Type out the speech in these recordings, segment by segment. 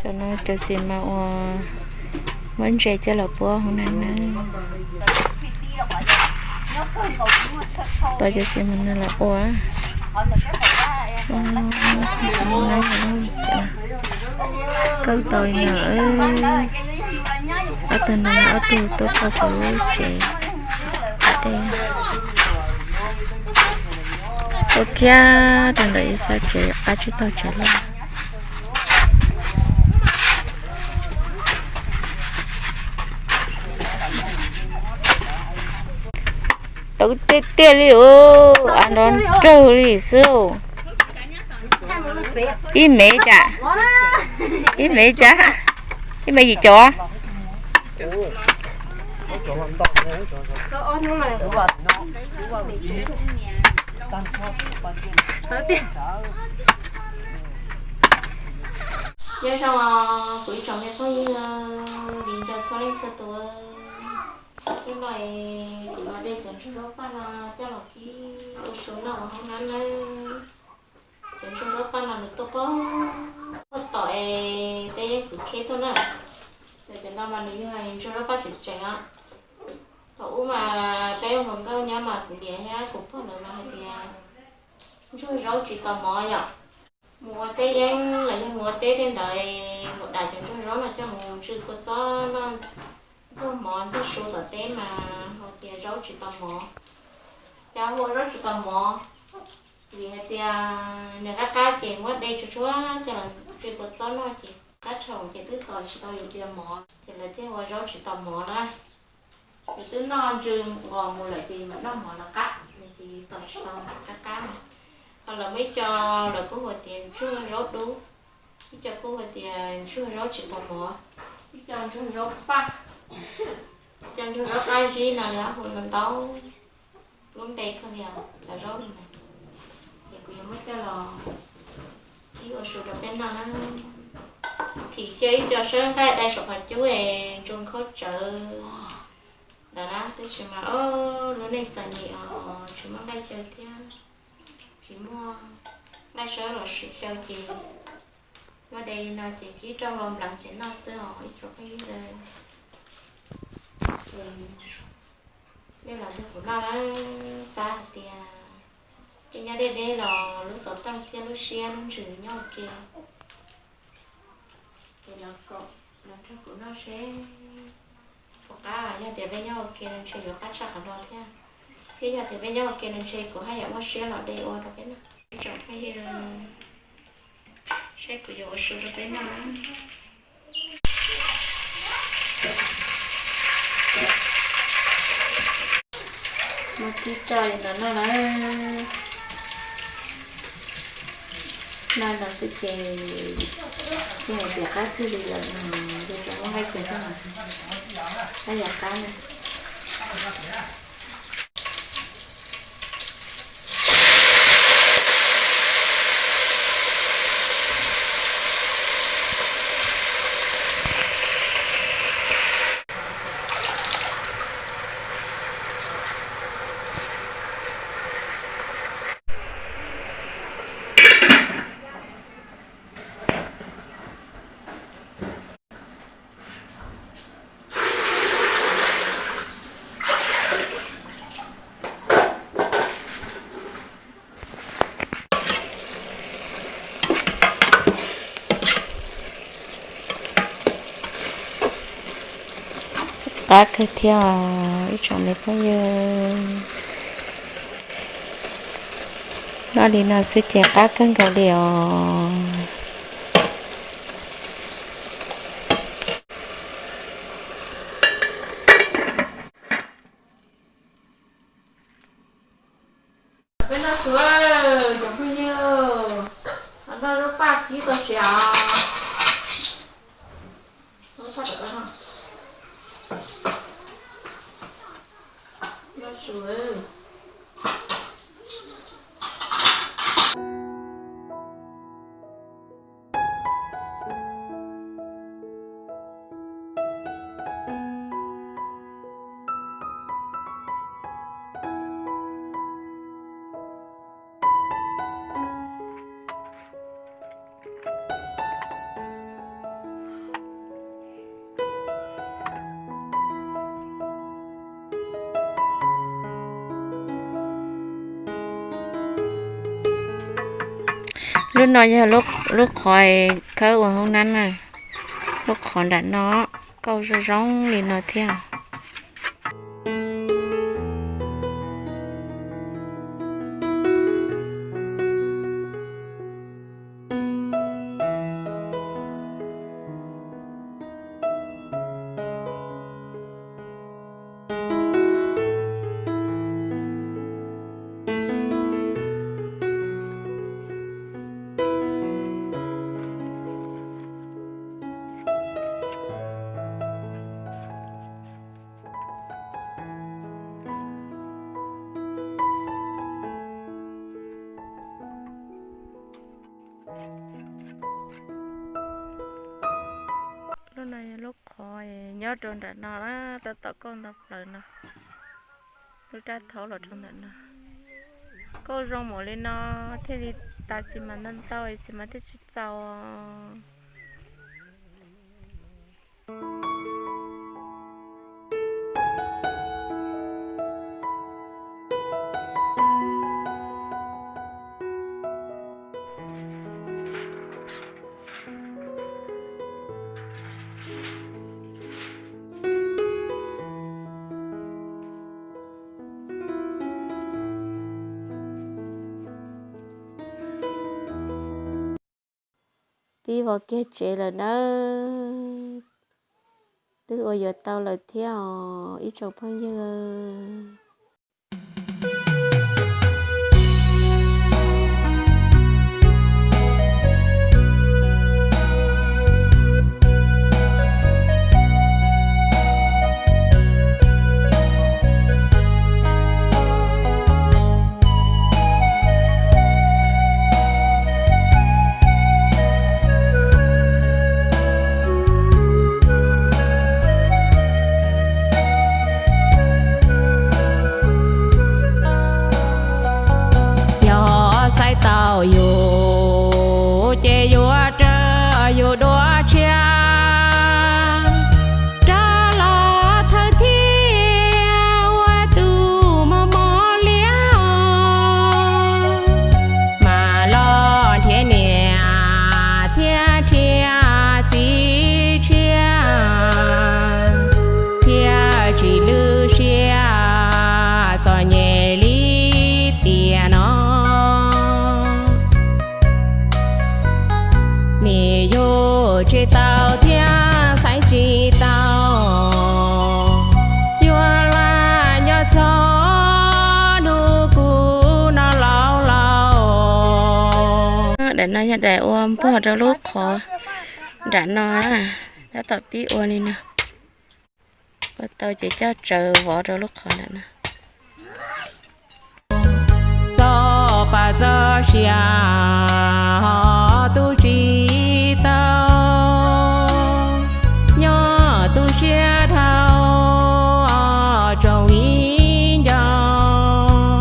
Tam no cov xim mas uas muab ntses coj los puab hauv na na. Tos cov xim mas no los ua. Kawg tau li no, ob tug no ob tug tuaj tau kuv lub tsev dej. Ua kiag rau ntawm ib sab tsev qab tsib taug tsev loj. Tau tiag tiag li os, av nrov nrog li xwb. Ib mev cas, ib mev cas, ib mev yim caum. Nyob zoo kuv ib tsoom me phooj ywg, viv ncaus txhua leej txhua tus. Hnub no kuv los de cov ntsuag zaub paj no coj los kib ua su noj hauv hnab nawb. Cov ntsuag zaub paj no nws tuaj pog tom es tej yeeb kwv kheb tuaj na. Cov no mas nws yog ntsuag zaub paj tseem tseem os. Thaum ub mas peb ua hluas nkauj nyob mas kuv niam thiab kuv pog lawv mas hais tias ntsuag zaub tsis tau mov yom. Mus ua teb yeeb los yog mus ua teb tej ntawd, mus dam cov ntsuag zaub no coj mus tsw kua txob noj ntxuag mov ntxuag su tom teb mas hais tias zaub tsis tau mov. Cas hu ua zaub tsis tau mov? Vim hais tias nws qab qab ces muab de tsuag tsuag coj los tsw kua txob noj ces qab dhau ces twb tos tsis tau yus tias mov ces lawv thiaj hu ua zaub tsis tau mov na. Yus twb noj ntsw nqos mus lawm ces mam noj mov los qab, ces tos tsis tau qab qab na. Ho lawv muaj ib co lawv kuj hu tias ntsuag zaub dub, ib co kuj hu tias ntsuag zaub tsis tau mov, ib co ntsuag zaub paj, ib co ntsuag zaub qab zib no lawv hu ntau ntau lub npe kawg li os, cov zaub li ntawd. Ces kuv yuav muab coj los kib ua su rau peb noj na. Phim xyaw ib co sawb nqaij dai saum qhov cub es ntsu nkhaub tsawv ntawd na, tab sis mas lub neej txom nyem os tsis muaj nqaij xyaw thiab, tsis muaj nqaij sawb los sim xyaw ces muab de li no ces kib rau npleev ces noj xwb os ib tsoom phooj ywg. Ces nej los nrog kuv noj na, xav hais tias tej nyob deb deb los lub xov tooj thiab lub siab lub ntsws nyob ua ke. Ces los kom los nrog kuv noj seb puas qab, yog tias peb nyob ua ke no ntshe yuav qab tshaj qhov no thiab, thiab yog tias peb nyob ua ke no ntshe kuv haj yam muaj siab los de ua rau peb noj. Ib tsoom phooj ywg, seb kuv yuav ua su rau peb noj. Muab kib coj li no noj na. Noj no xwb ces yeej hais tias qab kawg li lawm no, yog tias muaj nqaij ces noj, qab yam qab na. Qab kawg thiab os ib tsoom me phooj ywg. Noj li no xwb ces qab kawg nkaus li os. Peb noj su, cov phooj ywg, noj zaub paj kib tau siav os. Noj su. Lub no yog lub qhov khawb ua hoob nab na. Lub qhov nram no kauj zoo zoo li no thiab. Lub no yog lub qhov nyob rau nram no, tab tom kauj ntau plaws no. Lub rab thaub los rau ntawm no. Kauj zoo npaum li no thiaj li tas xis mas ntau ntau, xis mas thiaj tsis txaus. Pib vov kiag tsev lawm nawb. Twb ua yuav tau lawm thiab os ib tsoom phooj ywg. Yog xaiv tau yus ces yuav raws yus dua tshiab, rov los thawj thiab ua tus mos mos liab, mas los nrhiav niam thiab nrhiav txiv tshiab, thiab tsis lwj siab txom nyem li tiam no. Nim yug tsis tau thiab xaiv tsis tau, yuav lam nco txog hnub kuv no laus laus. Daim no yog daim ua npog rau lub qhov nram no, tab tom pib ua li no. Ua tau ces coj tsawv vov rau lub qhov nram no. Txoj pa txoj sia ho tu tsis tau, nyob tu siab dhau tsoom viv ncaus.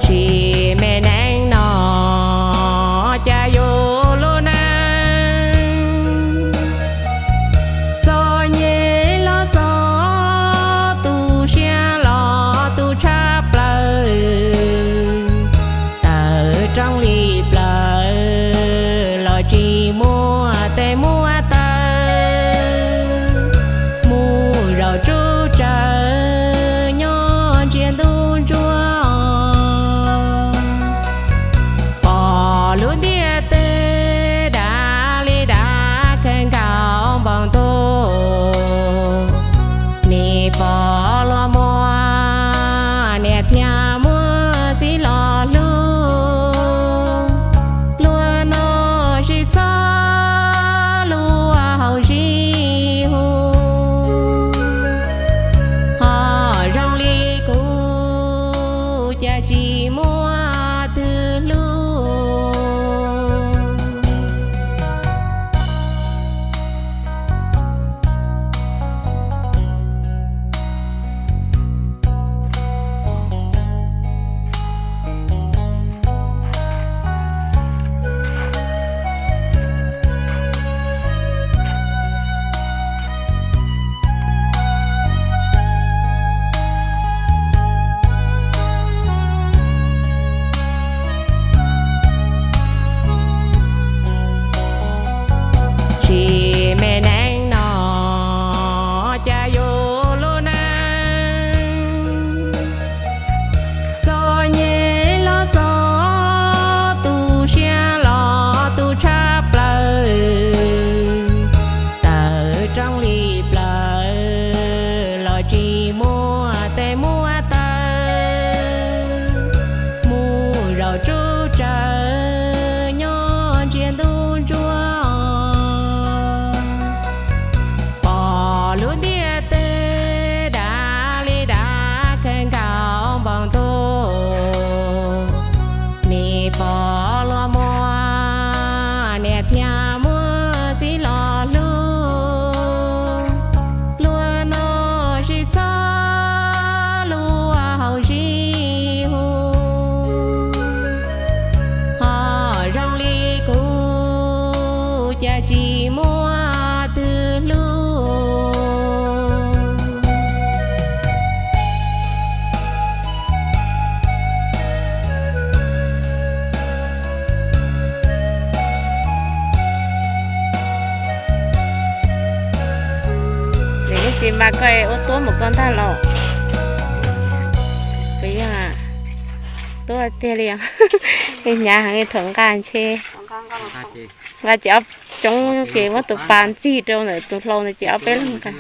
Tsis me neej no cas yus lub neej txom nyem los txom, tu siab los tu tshaj plaws. Tawm rooj li plaws los tsis muaj tes muaj taw, mus zaum tsuj tsawv nyob ntsia ntuj ntsuab. Pom lub ntiaj teb dav li dav kawg nkaus npaum ntuj, nim pom luag muaj niam thiab muaj txiv los hlub, luag no sib txhob lus Cas tsis muaj twg hlub. Nws ib txiv mas koj ua tuab mus koj ntag los. Kuv yog tuab tiag li os. Hnyav heev thaum nqa ntshe. Nqa ces ob coob ces muab tus pas ntxig rau ntawm tus hlau ntawd ces ob peb leeg nqa.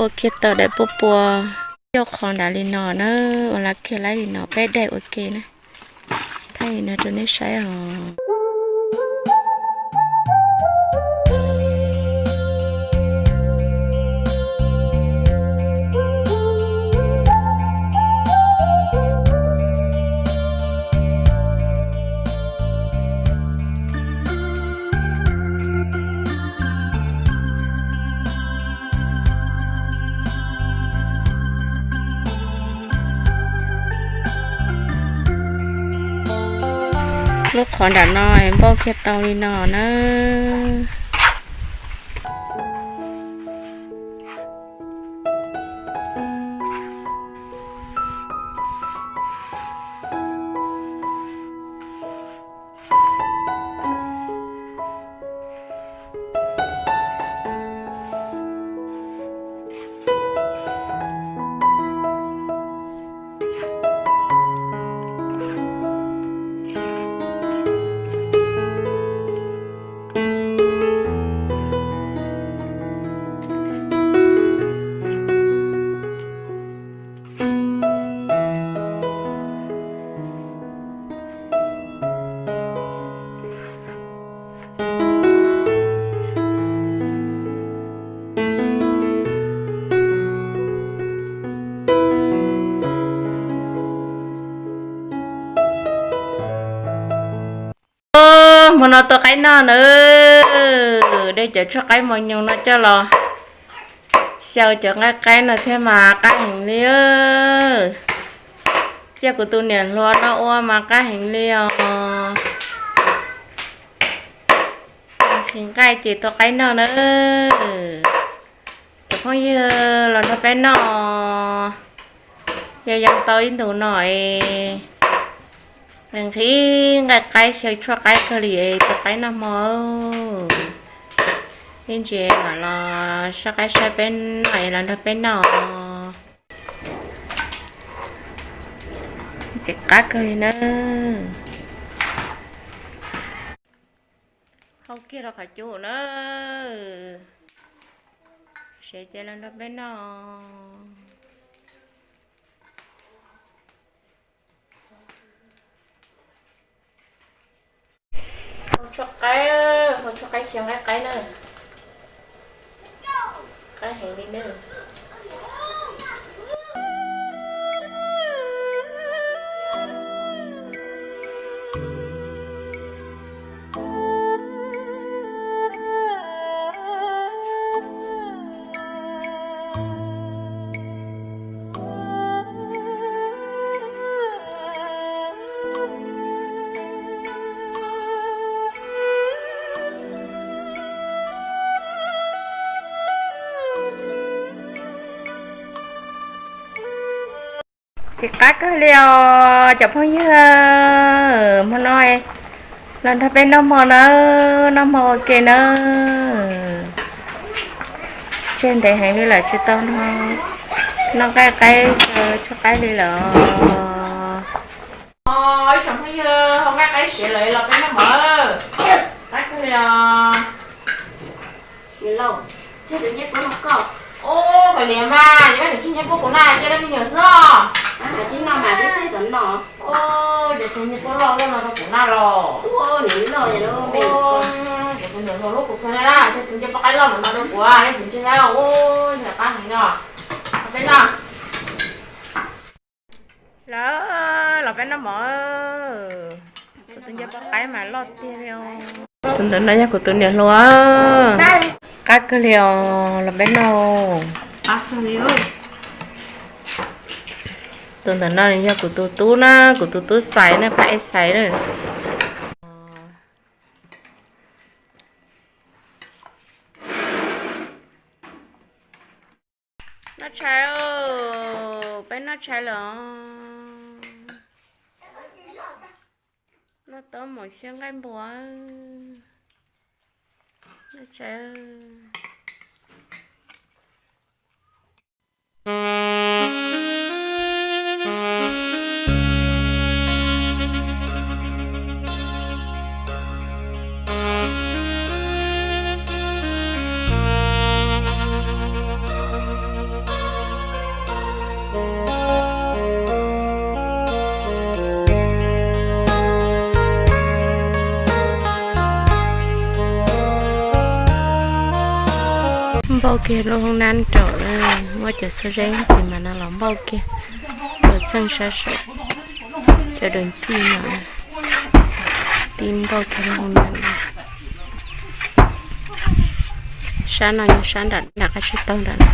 Ua kiag tau daim puab pua coj qhov nrad li no na, ua laj kiag laib li no peb daim ua ke na. Thaij li no rau nej saib os. Lub qhov nram no npauj kiag tau li no na. Hmo no tua qaib noj nawb. Cov tshuaj qaib mos nyoos no coj los xyaw cov nqaij qaib no thiab mas qab heev li. Cia kuv tus niam hluas no ua mas qab heev li os. Qhib nqaij ces tua qaib noj na. Cov phooj ywg los nrog peb noj, yog yoo tau ib ntus no es nqhis nqaij qaib xyaw tshuaj qaib kawg li es tua qaib noj hmo. Ib ntsis mam los saib qaib saib peb noj es los nrog peb noj. Ntxim qab kawg li na. Hau kiag rau qhov cub na. Seb ces los nrog peb noj. Hau tshuaj qaib, hau tshuaj qaib xyaw nqaij qaib na. Qab heev li na. Ntxim qab kawg li os cov phooj ywg. Hmo no los nrog peb noj hmo nawb, noj hmo ua ke nawb. Tseg ntev heev li lawm tsis tau noj nqaij qaib xyaw tshuaj qaib li lawm. Ib tsoom phooj ywg, hau nqaij qaib siav lawm los peb noj mov. Qab kawg li os. Ub, kawg li mas, yog koj tseem tseg nyiaj pub kuv na, cia dab me nyuam xwb os. Ub, ces tseem nyiaj pub loj loj no rau kuv na los. Ces kuv niam hluas hlub kuv kawg na, ces tseem nyiaj pub qaib loj no rau kuv, nej tseem tseg na, ub, yog qab heev no. Peb noj. Lawv los peb noj mov. Kuv tus ncej poj qaib mas loj tiag li os. Tus ntawm no yog kuv tus niam hluas. Qab kawg li os, los peb noj. Tus ntawm no yog kuv tus tub na, kuv tus tub Xais na, pab es Xais na. Noj tshais, peb noj tshais lawm. Noj tob maum xyaw nqaij npua. Noj tshais. Npauj kiag lub hoob nab nraum, muab cov xuab zeb xis mas no los npauj kiag. Tus txheej sab saum, cov dawm ncig no, tib npauj kiag lub hoob nab. Sab no yog sab nram nram qab tsib taug nram no.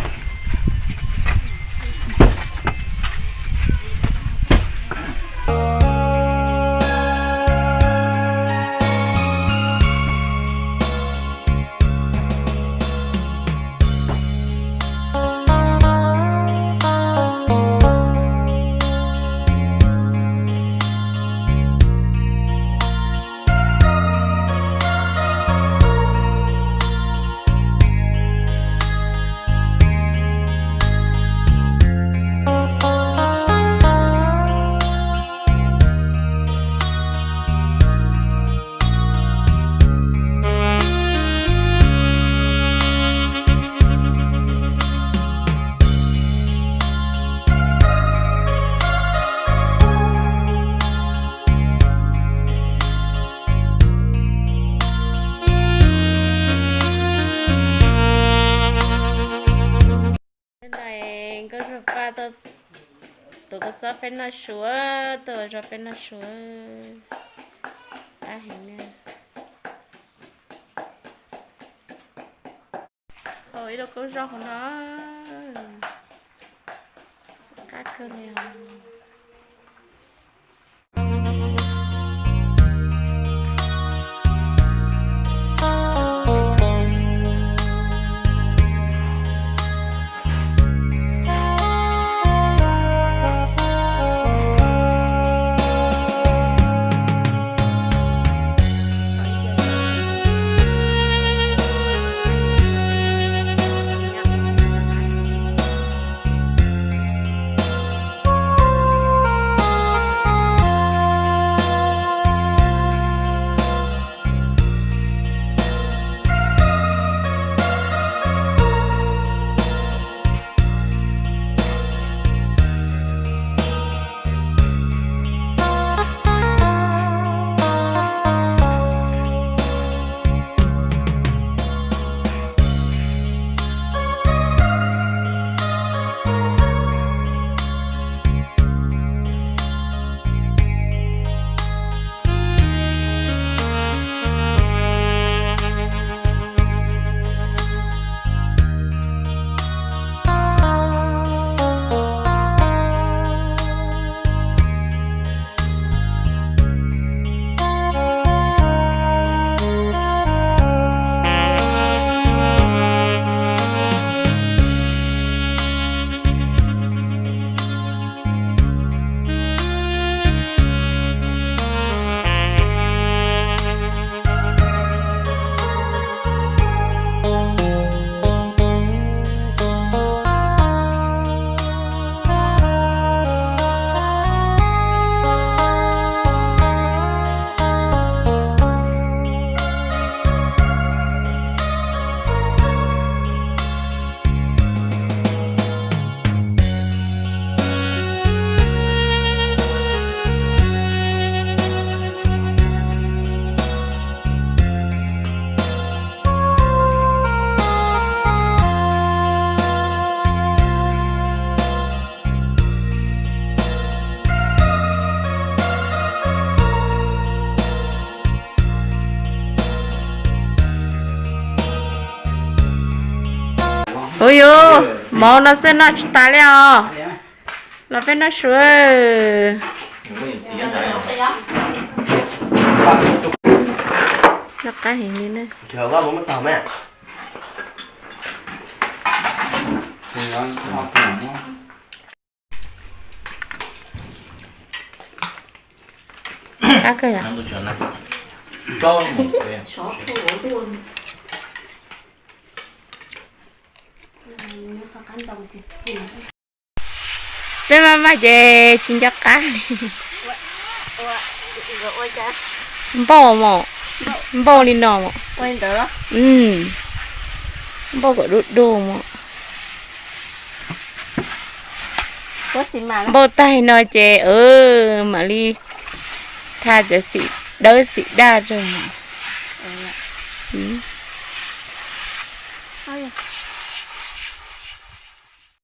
Nkauj Zog Paj tuaj, tus koj txob peb noj su, tuaj zog peb noj su. Qab heev na. Ua ib lub kaub zoj hauv no, qab kawg li os. Ua yus, mov no xwb noj tsis tas li os. Los peb noj su. Noj qab heev li na. Qab kawg yom. Peb maj maj ces tsis nco qab li. Npauj mos, npauj li no mos. Npauj kom dub dub mos. Npauj tag no ces mam li tha cov xim dawb xim daj rau mos.